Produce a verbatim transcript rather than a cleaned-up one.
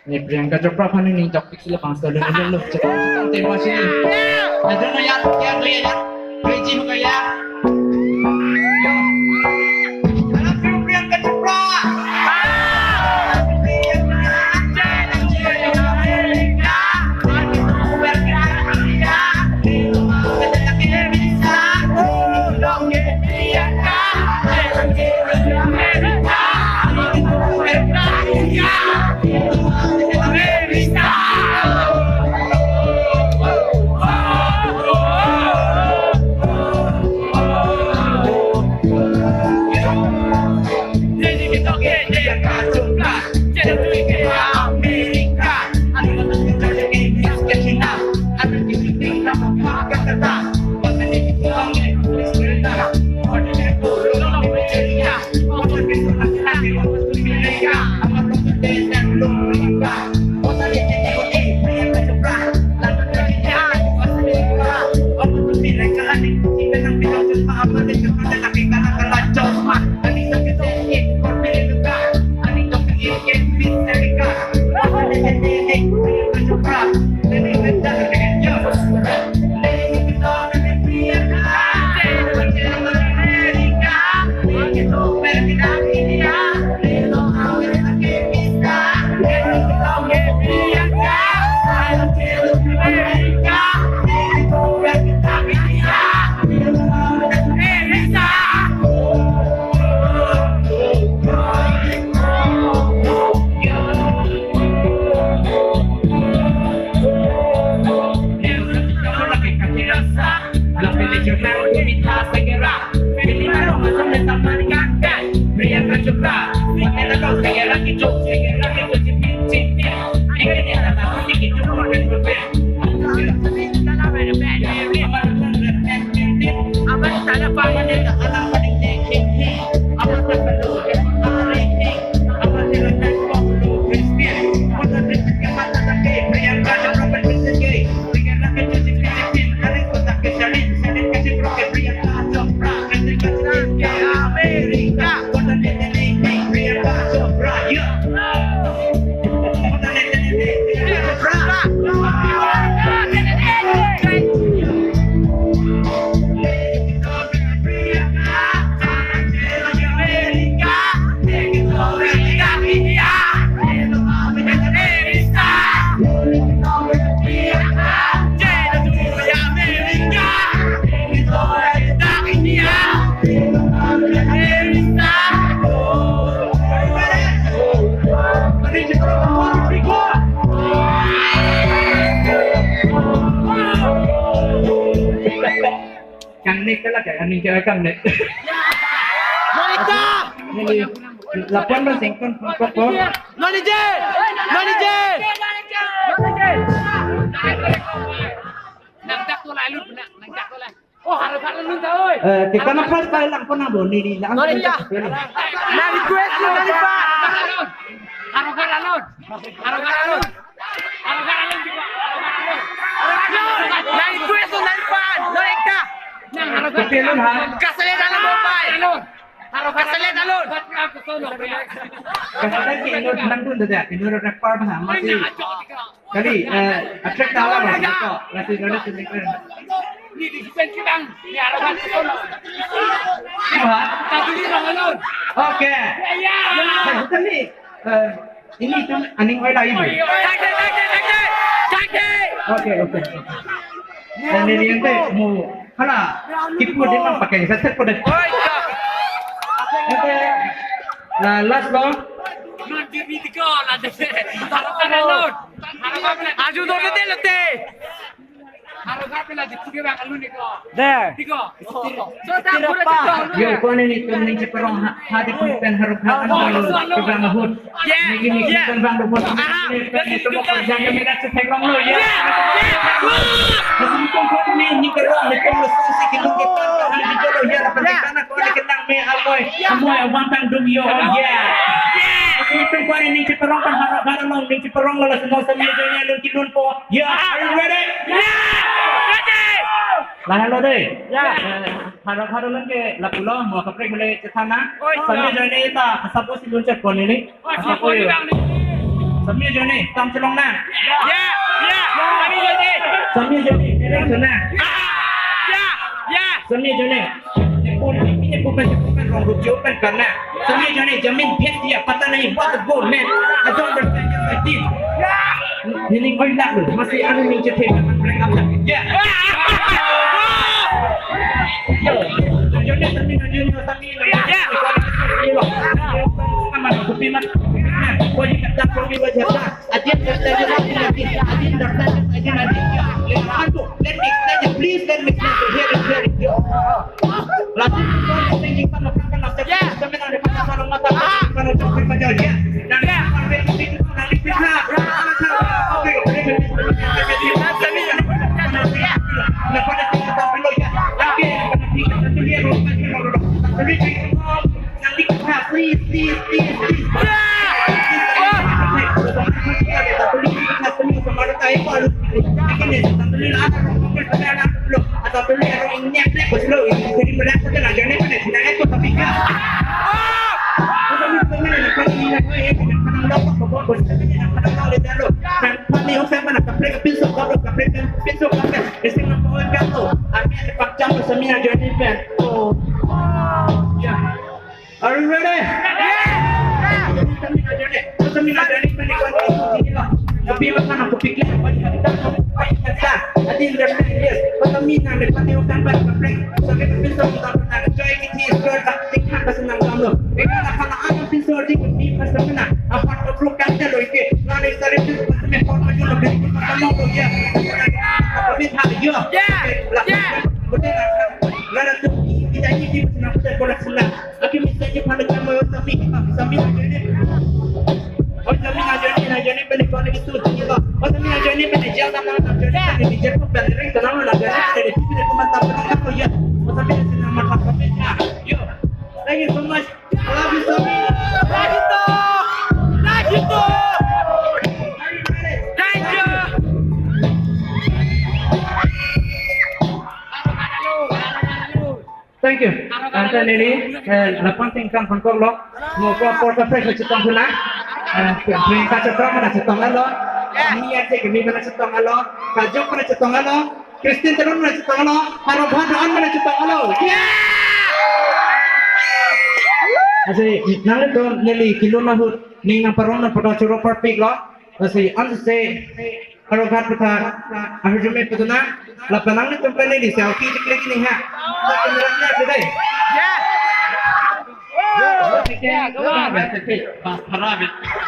Ni Priyanka Chopra aphan ni topic si labangso lo, lo, lo, chepang, chepang tema si. Ada na ya, ya, ya, ya. Reji mo kaya. Alam Priyanka Chopra. Kangnek ka lake, aning ke kangnek. Monica! Ini, lapuan ba singkon, pon, pon, pon. Nonije! Nonije! Nangdak to lai lut, nangdak to lai. Oh, haro haro lut ta, oi. Eh, ke kana first time lang pon nang boni ni, lang. Nonija! Na request lo, Nonija! Haro haro lut. Haro haro lut. Haro haro lut. Nang request lo, Nonija! Nonija! Nang haro haro. Kaselet dalam mobile. Kaselet alun. Kaselet ke inut nangdun dada, inut rekpar bang mati. Kali, eh, attract tala bang ko. Lasi dada sini kan. Ni di pen kibang, ni arah bang ko. Diba? Tapi ni orang alun. Oke. Ya, ya. Kali, eh, ini kan aning oila ibu. Thank you, thank you, thank you. Thank you. Oke, oke. Dan ini yang teh mau Hala, kipu din lang pakai, sa set po de. Oi, ka. Ate, la, last lo. Nun, di, di, di ko, la, de. Haro haro lut. Haro haro lut. Aju do de lo te. Haro haro lut, di, di bang alun ni ko. There. Di ko. So, ta, pura di ko. Yo, ko ni ni, ko ni cheparong ha, ha di ko pen haro haro lut. Ko bang ahut. Yeah, yeah. Aha, that's a good one. Yeah, yeah. Yeah. Are you ready? Yeah, ready. Lahelo dei. Yeah. Haro haro lang ke lapulo, mo kaprek mele chethan na. Oi, sami join ta, asap si lun chet pon ini. Oi, asap ko yo. Sami ajoine, tam chelong nang. Ya, ya, sami ajoine. Sami ajoine, mereng sana. Ya, ya. Sami ajoine. Epon, epon, epon, epon, rong rup jo pen karna. Sami ajoine, jamin phet diya, pata nahi, what a good man. I don't understand this idea. Neli oi lak lo, masi anu ning chethe kan mereng apa. Ya. Yo, ajoine, sami ajoine, sami ajoine. Ya. Sami ajoine. Sami ajoine. Adin, adin, adin, adin, adin, adin. Let me explain it. Please let me explain it. Hear it, hear it. Yo. Last week, yeah. Nang di kepha, please, please, please, please. Are you ready? Sami ajoine, sami ajoine, sami ajoine. Tapi makan aku pikir, apa yang kita, apa yang kita. Adin, yes. Sami ajoine, sami ajoine. Sami ajoine, sami ajoine. Yeah. Yeah. Aki misa ji phan kamo sami, sami ajoine. Oh, sami ajoine, ajoine pen ko ni tu ji lo. Oh, sami ajoine pen jal dam nang ajoine pen jal ko pen ring tanang ajoine pen di pen ko mata pen ko ya. Oh, sami ajoine mata pen ya. Yo. Thank you so much. I love you, sami. Love you too. Love you too. Thank you. Thank you. Anta neli, eh, lapan tingkan pangkok lo. Mo ko apor kaprek chetong puna. Eh, Priyanka Chopra mana chetong alo. Ni yang cek ni mana chetong alo. Kajok mana chetong alo. Christine Teron mana chetong alo. Haro Bhan Rohan mana chetong alo. Yeah! Asi, nangtum neli kelun ahut ning nangparong nangpado choro parpik lo. Asi, ansi Howraghat kotha ahirjume putuna, lapen nangtum pen neli selfie chikle kini ha. Lapen nangtum pen neli. Yeah. Yeah, come on. Bas, hara bit.